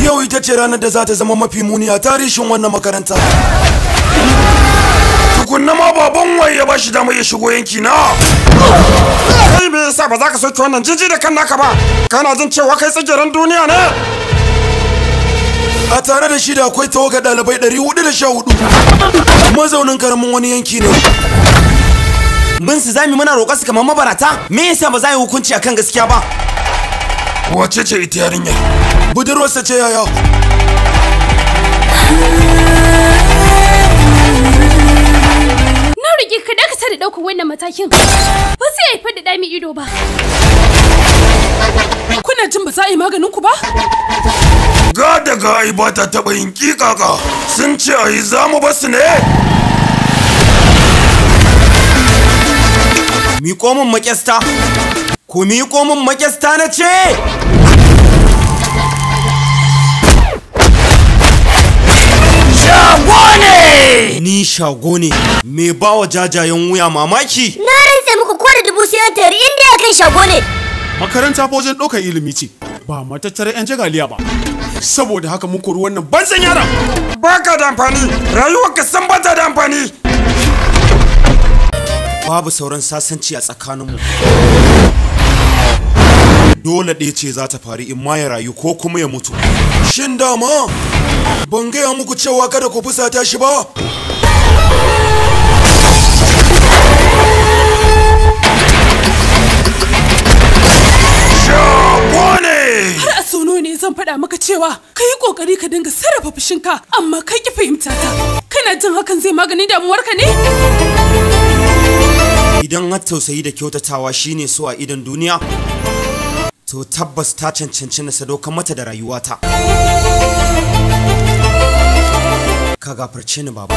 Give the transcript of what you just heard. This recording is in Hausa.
Yau ita ce ranar da za ta zama mafi muni a tarihin wannan makaranta. Tukunna ma baban waye ya bashi dama ya shigo yanki na. Kai me yasa ba za ka soke wannan jiji da kan naka ba? Kana jin cewa kai tsigirin duniya ne? A tare da shi da akwai tawagar ɗalibai 414. Mazaunin karamin wani yanki ne. Bin su zami muna roƙar su kamar mabarata? Me yasa ba za yi hukunci akan gaskiya ba? Wace ce ita yarinyar? Budurwarsa ce yaya. Na roƙi ka dakata da ɗaukar wannan matakin. Ba zai haifar da ɗa mai ido ba. Kuna jin ba za a yi maganin ku ba? Ga daga ai ba ta taɓa yin ƙiƙaƙa. Sun ce a yi za mu basu ne? Miƙo min maƙyasta. Ku miƙo min maƙyasta na ce! Shago ne! Ni shago ne mai bawa jajayen wuya mamaki. Na rantse muku ko da dubu sai an tayar inda ya kai shago ne. Makaranta fa wajen ɗaukar ilimi ce, ba matattarar 'yan jagaliya ba. Saboda haka mun kori wannan banzan yaron. Baka da amfani, rayuwarka san bata da amfani. Babu sauran sasanci a tsakaninmu. Dole ɗaya ce za ta faru in ma ya rayu ko kuma ya mutu. Shin dama ban gaya muku cewa kada ku fusata shi ba? Shago ne! Har a sono ne zan faɗa maka cewa ka yi ƙoƙari ka dinga sarrafa fushinka amma kai ki fahimta ta. Kana jin hakan zai magani damuwarka ne? Idan har tausayi da kyautatawa shine so a idon duniya, to tabbas ta cancanci na sadaukar mata da rayuwata. Ka gafarce ni baba.